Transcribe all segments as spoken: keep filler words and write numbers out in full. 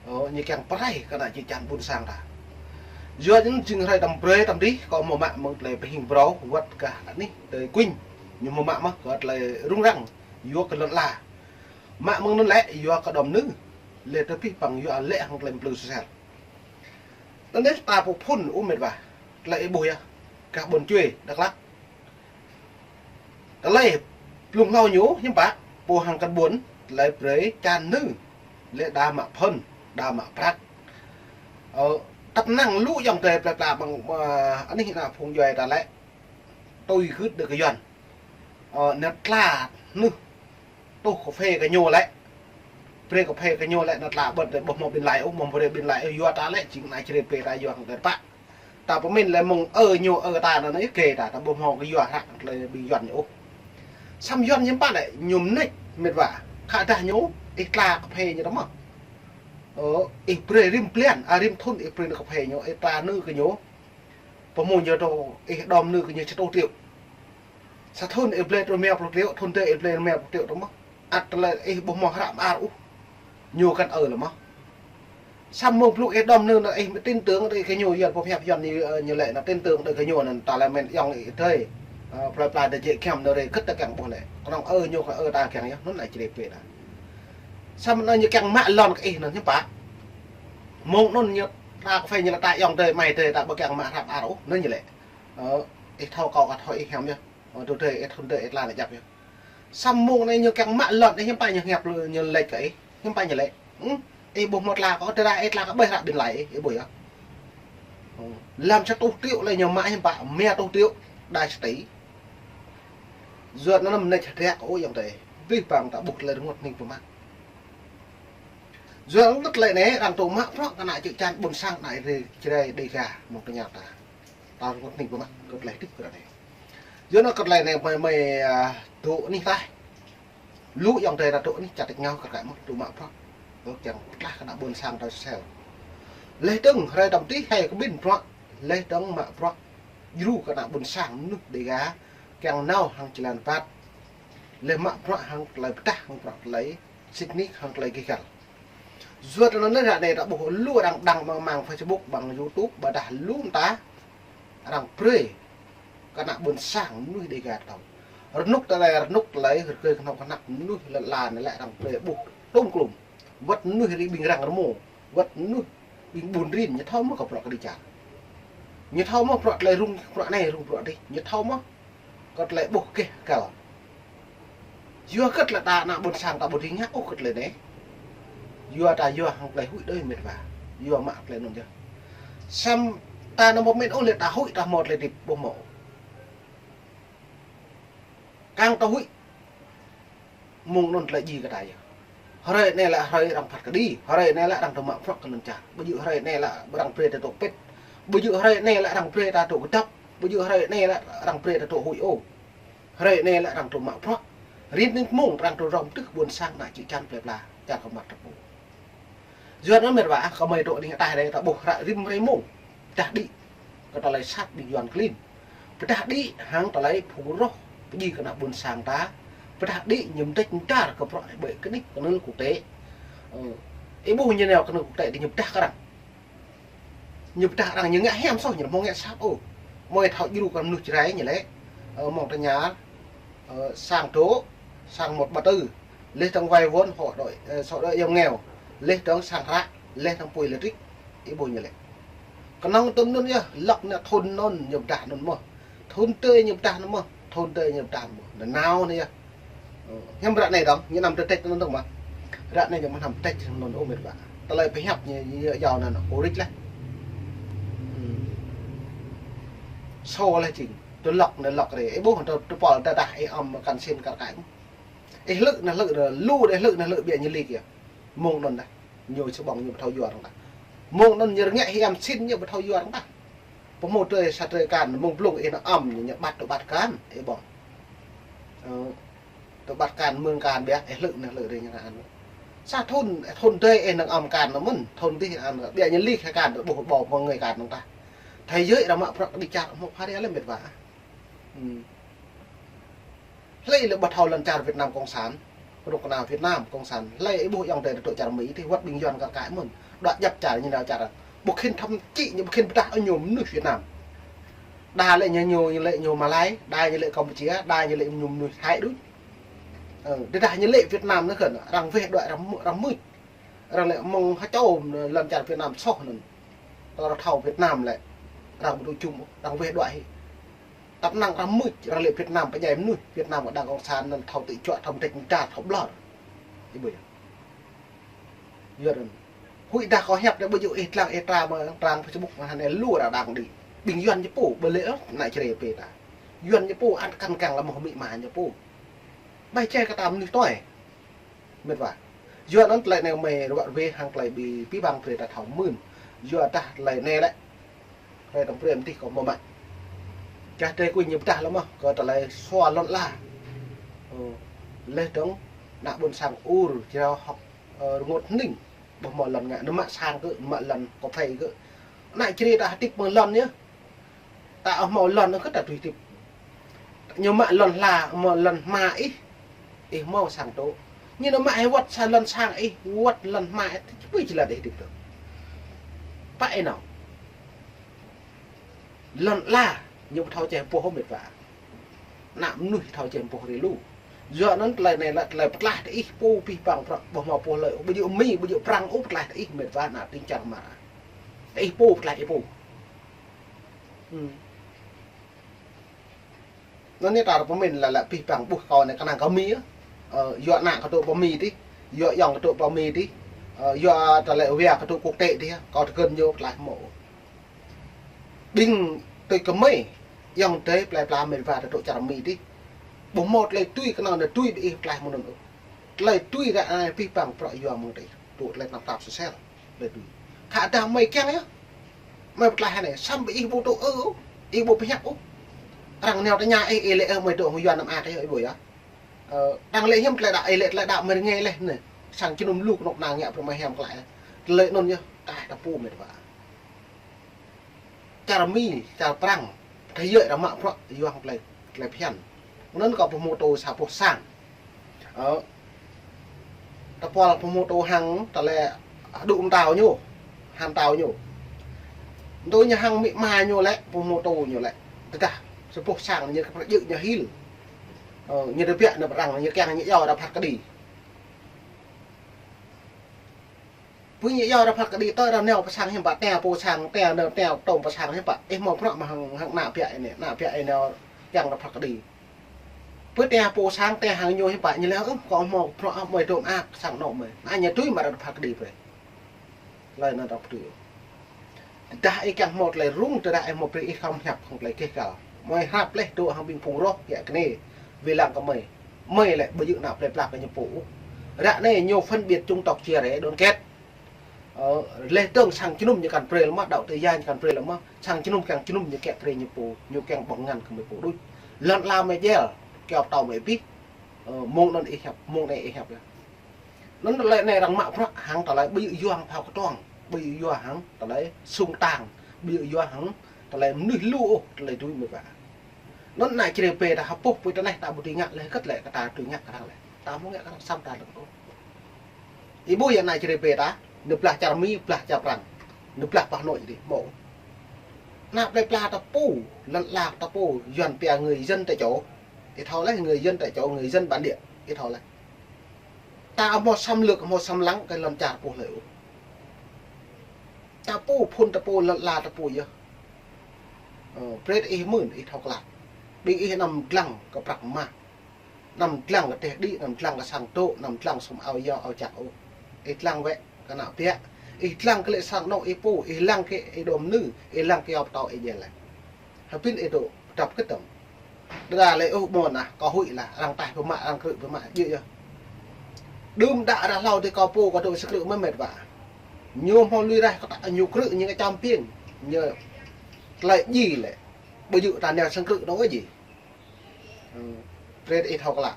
Ơ, ñu kiăng pơrai kơ ană čư̆ čan ƀôn sang ta. Yua anŭn jing hrơi tăm brơi tăm dih, kâo hmâo mă mơ̆ng tơlơi pơhing brâo, wơ̆t kơ anih tơlơi kuing. Ñu hmâo mă mơ̆ kơ tơlơi rŭng răng, yua kơ lŏn ala. Mă mơ̆ng anŭn lĕ, yua kơ đom nư. Lĕ tơpih păng yua lĕ hăng tơlơi plư sosel. Anŭn yơh ta pơphun ơ mĕt wa. Tơlơi ih ƀuh yơh. Kah ƀôn Čuê, Dak Lak. Tơlơi blung hlâo ñu, hiư̆m pă, pô hăng kơ ƀôn, tơlơi brơi čan nư. Lĕ đa mă phŭn, đa mă prăk. Ơ, tăp năng lu ayŏng adơi plơi pla ƀăng, ơ, anih ană phung djuai ta lĕ. Tui gưt đơ kơ Yuan. Ơ, nao tla nư. Tuh kơphê kơ ñu lĕ. Brơi kơphê kơ ñu lĕ nao tla ƀơ̆n tơ ƀuh hmâo ƀing laĭ ôh, hmâo brơi ƀing laĭ ôh, yua ta lĕ jing ană črê pê ta yua hăng tơpă. Ta pơmĭn lĕ mơ̆ng ơ ñu ơ ta anŭn yơh kê ta, ta ƀuh hmâo kơ yua hră tơlơi ƀing Yuan ñu ôh. Samơ̆ Yuan ñu pă lĕ, ñu mơneč mĕt wa. Khă dah ñu, ih tla kơphê ñu tơ mơ̆. Ơ, ih brơi rĭm blan, a rĭm thŭn ih brơi nao kơphê ñu, ih tla nư kơ ñu. Pơmŭn ñu tơ, ih đom nư kơ ñu sa rơtuh triệu. Sa thŭn ih blơi tơ rơma pluh triệu, thŭn tơ ih blơi rơma pluh triệu tơ mơ̆. Ăt tơlơi ih ƀuh hmâo hră mơar ôh. Ñu kăn ơ lĕ mơ̆. Samơ̆ mơ̆ng blŭ ih đom nư anŭn ih tin tưởng đơi kơ ñu, Yuan pơhiăp Yuan ñu, ơ, ñu lĕ anŭn tin tưởng đơi kơ ñu anŭn ta lĕ mơ̆n ayŏng adơi. Ơ, plơi pla ta jĕ kiăng nao rê kơ̆t ta kiăng ƀuh lĕ. Kơnơ̆ng ơ ñu kơ ơ ta kiăng yơh, anŭn ană črê pê ta. Samơ̆ anŭn ñu kiăng mă lŏn kơ ih anŭn hiư̆m pă. Mơ̆ng anŭn ñu ta kơphê ñu lĕ ta ayŏng adơi amai adơi ta ƀu kiăng mă hră mơar ôh, anŭn ñu lĕ. Ơ, ih thâo kâo kơ thâo ih hiam yơh. Ơ, tơdơi ih thŭn tơdơi ih tla nao djăp yơh. Samơ̆ mơ̆ng anai ñu kiăng mă lŏn ih hiư̆m pă ñu hiăp lu ñu lĕč kơ ih. Hiư̆m pă ñu lĕč. Ơ, ih ƀuh hmâo tla kâo, tơdah ih tla kơ ƀơi hră ƀing laĭ ih, ih ƀuh yơh. Ơ, lăm sa rơtuh triệu lĕ ñu mă hiư̆m pă, rơma rơtuh triệu, đa sa tỉ. Yua anŭn mơneč hơdră kơ ôh ayŏng adơi. Abih bang ta ƀuh tơlơi rơngot hning pơmă. Yua anŭn tơlơi anai, arăng tŭ mă bruă kơ ană čư̆ čan ƀôn sang ană rê Jrai Đêga mơ̆ng tơña ta. Ta rơngot hning pơmă, kơ tơlơi hơdip kơ ră anai. Yua anŭn kơ tơlơi anai mơi, mơi, a, dŏ anih taih. Lu ayŏng adơi ta dŏ anih čar tač rơngiao kar kaĭ mơ̆n tŭ mă bruă. Ơ, kiăng pơtlaih kơ ană ƀôn sang ta sel. Leh dơ̆ng hrơi tăm dih hai kơ ƀĭn bruă. Leh dơ̆ng mă bruă. Djru kơ ană ƀôn sang mơnuih Đêga. Kiăng nao hăng jơlan ƀat. Leh mă bruă hăng tơlơi pơdah hăng bruă tơlơi sĭt nik hăng tơlơi gêh găl. Yua anŭn ră anai ta ƀuh lu arăng đăng mơ̆ng mạng Facebook, mơ̆ng YouTube, ƀôdah lu mơta arăng brơi kơ ană ƀôn sang mơnuih Đêga ta thâo. Rơnŭk tơlơi, rơnŭk tơlơi, rơgơi kơhnâo kơhnăp mơnuih lŏn ala anai lĕ arăng brơi ƀuh tôm klôm. Wơ̆t mơnuih ri ƀing răng rơmô, wơ̆t mơnuih ƀing ƀun rin, ñu thâo mơ̆ kơ bruă kơđi čar. Ñu thâo mơ̆ bruă tơlơi rŭng, bruă anai rŭng bruă adih, ñu thâo mơ̆ kơ tơlơi ƀuh gêh găl. Yua kơ tơlơi ta ană ƀôn sang ta ƀu dưi ngă ôh kơ tơlơi anai. Yua ta yua hăng tơlơi huĭ đơi mĕt wa. Yua mă tơlơi anŭn yơh. Samơ̆ ta anăm pơmĭn ôh lĕ ta huĭ ta hmâo tơlơi hơdip ƀu hmâo. Kiăng ta huĭ. Mơ̆ng anŭn tơlơi djai kơ ta yơh. Hrơi anai lĕ hrơi arăng phat kơđi, hrơi anai lĕ arăng tŭ mă bruă kơ lŏn čar. Ƀu djơ̆ hrơi anai lĕ arăng brơi ta dŏ pĭt. Ƀu djơ̆ hrơi anai lĕ arăng brơi ta dŏ kơdŏp. Ƀu djơ̆ hrơi anai lĕ arăng brơi ta dŏ huĭ ôh. Hrơi anai lĕ arăng tŭ mă bruă. Rin ning mơ̆ng arăng tŭ rŏm tưh ƀôn sang ană čư̆ čan plơi pla, čar kơ măt tơpŭ. Yua anŭn mĕt wa, kơ mơi dŏ anih ataih rai ta ƀuh hră rĭm hrơi mơ̆ng. Pơdah đĭ kơ tơlơi sat ƀing Yuan klin. Pơdah đĭ hăng tơlơi phung roh pơdjai kơ ană ƀôn sang ta. Pơdah đĭ ñu mơdĕč mơdar kơ bruă ƀơi kơnih kơnưl quốc tế. Ơ, ih ƀuh ñu nao kơnưl quốc tế đĭ ñu pơdah kơ arăng. Ñu pơdah arăng ñu ngă hiam soh, ñu hmâo ngă sat ôh. Mơi thâo djru kơ mơnuih Jrai ñu lĕ. Ơ, mơ̆ng tơña, ơ, sang dŏ, sang một ba tư. Leh dơ̆ng vay vốn hộ đói, ơ, hộ đói giàu nghèo. Leh dơ̆ng sang hră, leh dơ̆ng apui lĕ trích. Ih ƀuh ñu lĕ. Kơnơ̆ng tơm anŭn yơh, lŏk anai thŭn anŭn ñu pơdah anŭn mơ̆n. Thŭn tơi ñu pơdah anŭn mơ̆n, thŭn tơi ñu pơdah anŭn mơ̆n. Anŭn nao anai yơh. Ơ, hiam ră anai dơ̆ng, ñu anăm tơtĕč anŭn dơ̆ng mơ̆. Ră anai ñu mơ̆n anăm tơtĕč anŭn ôh mĕt wa. Tơlơi pơhiăp ñu, ñu yua anŭn ôh rĭt leh. Ơ. Sô leh jing. Tơ lŏk anai lŏk rai. Ih ƀuh tơ, tơ pôl tơdah ih ăm kăn sin kar kaĭ. Ih hlư̆ anai hlư̆ anai, lu đơi hlư̆ anai hlư̆ ƀiă ñu lik yơh. Mơ̆ng anŭn dah. Ñu sa ƀơ̆ng ñu ƀu thâo yua arăng tah. Mơ̆ng anŭn ñu rơngiă hiam sin ñu ƀu thâo yua arăng tah. Pơhmô drơi sa drơi akan, mơ̆ng blung ih nao ăm ñu, ñu ƀat tơ ƀat akan, ih ƀơ̆ng. Ơ, tơ ƀat akan, mơ̆ng akan ƀiă, ih hlư̆ anai hlư̆ rai ñu anŭn. Sa thŭn, thŭn drơi ih nao ăm akan anŭn mơ̆n, thŭn dih anŭn, ƀiă ñu lik akan, ƀuh ƀâo pơngơi akan anŭn tah. Thâo yơh arăng mă bruă kơđi čar, hmâo phara lĕ mĕt wa. Hlơi lĕ ƀu thâo lŏn čar Việt Nam Cộng sản. Kơnuk kơna Việt Nam Cộng sản, hlơi ih ƀuh ayŏng adơi dŏ čar Mi tih, wơ̆t ƀing Yuan kơ kaĭ mơ̆n. Dŏ djăp čar ñu nao čar. Ƀu khĭn thâm čĭ ñu, ƀu khĭn pơdah ñu mơnuih Việt Nam. Đa lĕ ñu, ñu lĕ ñu Malai, đa ñu lĕ Campuchia, đa ñu lĕ ñu mơnuih Thái đôč. Ơ, tơdah ñu lĕ Việt Nam anŭn kơ̆n, arăng weh đuaĭ arăng mưč, arăng mưč. Arăng lĕ mơ̆ng hơčâo lŏn čar Việt Nam soh anŭn. Tơl arăng thâo Việt Nam lĕ arăng ƀu dŏ jum, arăng weh đuaĭ hĭ. Tăp năng arăng mưč, arăng lĕ Việt Nam pơdjai mơnuih, Việt Nam kơ đảng Cộng sản anŭn thâo tơjuă, thâo mơdrĕč mơdra, thâo ƀlŏr. Ih ƀuh yơh. Yua anŭn. Huĭ dah kâo hiăp anai ƀu djơ̆ ih lăng ih tra mơ̆ng trang Facebook mơ̆ng anai lu arăng đăng đĭ. Ƀing Yuan ñu pô, ƀu lĕ ôh, ană Jrai pê ta. Yuan ñu pô, ăt kăn kăng lăm mơ̆ng Mi ama ñu pô. Ƀai čai kơ ta mơnuih tui. Mĕt wa. Yua anŭn tơlơi anai mơi ruă ruê hăng tơlơi ƀing abih bang brơi ta thâo mơ̆n. Yua dah tơlơi anai lĕ. Hrơi tơm brơi mơdih kâo mơ̆ mă. Čah drơi kơ ñu pơdah lăm mơ̆, kơ tơlơi sua lŏn ala. Ơ, laih dơ̆ng, ană ƀôn sang ur, jrao hŏk, ơ, rơngot hơning. Ƀu hmâo lŏn ngă, nao mă sang kơ, nao mă lŏn kơphê kơ. Ană Jrai ta hơdip mơ̆ng lŏn yơh. Ta ƀu hmâo lŏn ôh kơ ta tui hơdip. Ñu mă lŏn hla, hmâo lŏn hma ih, ih hmâo sang tŏ. Ñu nao mă ih wơ̆t sa lŏn sang ih, wơ̆t lŏn hma ih, tơpui jơlan ih hơdip tŏ. Pă ih nao. Lŏn ala, ñu ƀu thâo čeh boh mĕt wa. Ană mơnuih thâo čeh boh rê lu. Yua anŭn tơlơi anai lĕ tơlơi pơtlaih tơ ih pô abih bang prăk ƀu hmâo pô hlơi, ƀu djơ̆ Mi, ƀu djơ̆ Prăng ôh pơtlaih tơ ih mĕt wa ană tring čar Mara. Tơ ih pô pơtlaih ih pô. Hmm. Anŭn anai ta pơmĭn lĕ, lĕ abih bang ƀuh kâo anai kơnang kơ Mi yơh. Ơ, yua ană kâo dŏ pơ Mi tih, yua ayŏng kâo dŏ pơ Mi tih, ơ, yua tơlơi wia kâo dŏ quốc tế tih, kâo tơgŭn ñu pơtlaih hmâo. Ƀing tui kơ mơi, ayŏng adơi plơi pla mĕt wa dŏ čar Mi tih. Ƀu hmâo tơlơi tui kơnang anai tui ƀing ih pơtlaih mơ̆ng anŭn ôh. Tơlơi tui ră anai abih bang prăk yua mơ̆ng tih. Tŭ tơlơi tơnap tap sơsel. Tơlơi tui. Khă dah mơi kiăng yơh. Mơi pơtlaih anai, samơ̆ ih ƀu tŭ ư, ih ƀu pơhiăp ôh. Arăng nao tơña ih, ih lĕ ơ mơi dŏ hăng Yuan năm a tih ih ƀuh yơh. Ơ, arăng lĕ hiam tơlơi đaŏ, ih lĕ tơlơi đaŏ mơi rơngai laih anai. Sang jơnum lu kơnuk kơna ngă brơi mơi hiam klă. Tơlơi anŭn yơh, tah ta pô mĕt wa. Čar Mi, čar Prăng, tơlơi yơh arăng mă prăk yua hăng tơlơi, tơlơi phiăn. Anŭn kâo pơhmutu sa boh sang. Ơ, tơpul pơhmutu hăng tơlơi hơdŭ mơtao ñu, hăng mơtao ñu. Tui ñu hăng Mi ama ñu lĕ, pơhmutu ñu lĕ. Tơdah sa boh sang ñu kơ prăk djơ̆ ñu hil. Ơ, ñu tơbiă ñu pơrăng, ñu kiăng ñu iâu arăng phat kơđi. Pui ñu iâu arăng phat kơđi tơ arăng nao pơ sang hiư̆m pă, tơña pô sang, tơña nao, tơña tŏm pơ sang hiư̆m pă. Ih hmâo prăk mơ̆ hăng, hăng ană biă anai, ană biă anai nao kiăng arăng phat kơđi. Pui tơña pô sang, tơña hăng ñu hiư̆m pă, ñu laĭ, ơ, kâo hmâo prăk, ơ, mơi dŏ mơak sang anŏ mơi. Anai ñu tui mă arăng phat kơđi brơi. Tơlơi anŭn arăng phat kơđi. Tơdah ih kiăng hmâo tơlơi rŭng, tơdah ih hmâo brơi ih khŏm hiăp hăng tơlơi keh kal. Mơi hrăp laih dŏ hăng ƀing phung roh kiă kơnê. Wai lăng kơ mơi. Mơi lĕ ƀu djơ̆ ană plơi pla kơ ñu pô ôh. Ră anai ñu phân biệt chủng tộc chia rẽ đoàn kết. Ơ, laih dơ̆ng sang jơnum ñu kăn brơi lăm mơ̆, đaŏ tơ ya ñu kăn brơi lăm mơ̆, sang jơnum kiăng jơnum ñu kiăng brơi ñu pô, ñu kiăng ƀơ̆ng ngăn kơ mơi pô đôč. Lŏn ala mơi djel, kơyâo pơtâo mơi abih. Ơ, mơ̆ng anŭn ih hiăp, mơ̆ng anai ih hiăp yơh. Anŭn tơlơi anai arăng mă prăk hăng tơlơi ƀu djơ̆ yua hăng phao kơtuang, ƀu djơ̆ yua hăng tơlơi sung tang, ƀu djơ̆ yua hăng tơlơi mơnuih lu ôh, tơlơi tui mĕt wa. Anŭn ană Jrai pê ta hơpŭh pui tơneh ta ƀu dưi ngă laih hơget lĕ kơ ta dưi ngă kơ arăng lĕ. Ta hmâo ngă kơ arăng săm ta lăng ôh. Ih ƀuh yơh ană Jrai pê ta, ñu blah čar Mi, blah čar Prăng. Ñu blah pah nội dih, hmâo. Ană plơi pla ta pô, lŏn ala ta pô, Yuan pia người dân tại chỗ. Ih thâo laih người dân tại chỗ, người dân bản địa. Ih thâo laih. Ta hmâo xâm lược, hmâo xâm lăng kơ lŏn čar pô hlơi ôh. Ta pô phŭn ta pô lŏn ala ta pô yơh. Ơ, brơi ih mưn, ih thâo klă. Ƀing ih anăm dlăng kơ prăk mah. Anăm dlăng kơ teh đĭ, anăm dlăng kơ sang tŏ, anăm dlăng sum ao yao ao čăk ôh. Ih dlăng wĕ kơ ană biă. Ih dlăng kơ lĕ sang anŏ ih pô, ih dlăng kơ ih dŏm nư, ih dlăng kơ yao pơtâo ih djel laih. Hơbĭn ih dŏ pơdăp kơtơ̆ng. Đơđa lĕ ôh ƀôn ah, kâo huĭ lah, arăng taih pơmă, arăng krư̆ pơmă, djơ̆ yơh. Đưm đă ră hlâo dih kâo pô, kâo dŏ sang krư̆ mơ̆ mĕt wa. Ñu hmâo lui raih kơ ta, ñu krư̆ ñu kơ čăm piêng. Ñu tơlơi djai lĕ. Ƀu djơ̆ ta nao sang krư̆ dŏ djai. Ơ, brơi ih thâo klă.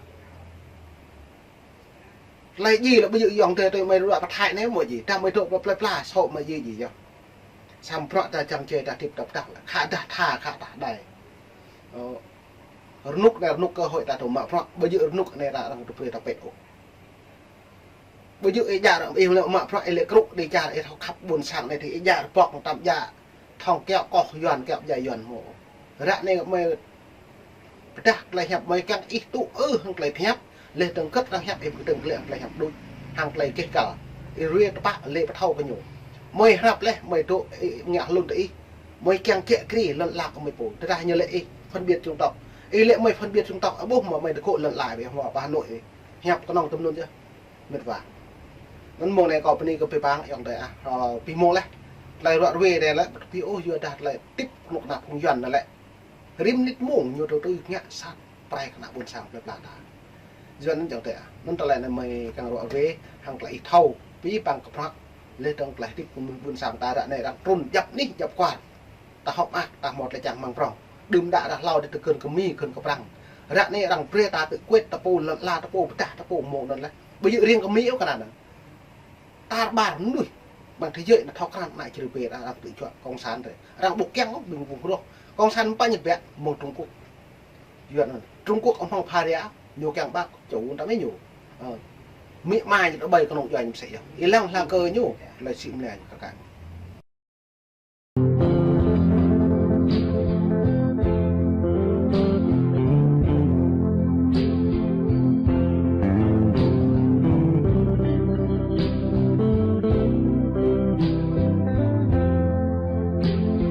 Tơlơi djai lĕ ƀu djơ̆ ayŏng adơi tui mơi ruă pơ Thái anai mơ̆ djai. Tơdah mơi dŏ pơ plơi pla, sŏ mơi djai djai yơh. Săm prăk ta čang čê ta tip tap tap. Khă dah tha, khă dah đai. Ơ, rơnŭk anai rơnŭk cơ hội ta tŭ mă prăk. Ƀu djơ̆ rơnŭk anai ta arăng tŭ brơi ta pĕt ôh. Ƀu djơ̆ ih djă ră ih lĕ mă prăk ih lĕ krŭ đĭ čar ih thâo khăp ƀôn sang anai tơ ih djă rơpŏk tơm djă. Thŏng kiăo koh Yuan kiăo djai Yuan mơ̆. Ră anai mơi pơdah tơlơi hiăp mơi kiăng ih tŭ ư hăng tơlơi hiăp. Leh dơ̆ng kơ̆t arăng hiăp ih ƀu dơ̆ng glĕ hăng tơlơi hiăp đôč. Hăng tơlơi keh kăl. Ih ruai tơpă lĕ pơthâo kơ ñu. Mơi hrăp leh mơi dŏ ih ngă hlŭn tơ ih. Mơi kiăng kiă kriê lŏn ala kơ mơi pô. Tơdah ñu lĕ ih phân biệt chủng tộc. Ih lĕ mơi phân biệt chủng tộc. Ơ ƀuh mơi mơi dơkŏ lŏn ala ih hmâo pah nội ih. Hiăp kơnơ̆ng tơm anŭn yơh. Mĕt wa. Anŭn mông anai kâo bơni kơ pih pang ayŏng adơi ah. Ơ, pih mông leh. Tơlơi ruă ruê anai lĕ, pih ôh yua dah tơlơi tip kơnuk kơna phung Yuan anai lĕ. Rĭm mơnit mông ñu tơtui ngă sat prai kơna ƀôn sang plơi pla ta. Yuan anŭn ayŏng adơi ah. Anŭn tơlơi anai mơi kiăng ruă ruê, hăng tơlơi ih thâo, pih pang kơ prăk. Leh dơ̆ng tơlơi tip kơ ƀôn sang ta ră anai arăng trŭn djăp anih djăp kual. Ta hŏk mơak, ta hmâo tơlơi čang rơmang prŏng. Đưm đă arăng hlâo đĭ tơkơn kơ Mi, kơn kơ Prăng. Ră anai arăng brơi ta tự quyết ta pô lŏn ala ta pô pơdah ta pô mơ̆ng anŭn leh. Ƀu djơ̆ riêng kơ Mi ôh kơ anŭn. Tar ƀar mơnuih. Ƀăng thế giới anai thâo krăn anai črư pê arăng tự chọn cộng sản tơ. Arăng ƀu kiăng ôh ƀing ƀu hroh. Cộng sản mơ̆ pă ñu ƀiă mơ̆ng Trung Quốc. Yuan anŭn. Trung Quốc ƀu hmâo pha ria, ñu kiăng ƀă čô ta mơi ñu. Ơ. Mi mai ñu tơƀơi kơnơ̆ng Yuan ñu pơsĕ yơh. Ih lăng hla kơ ñu, tơlơi sĭ mơlai ñu kơ kang.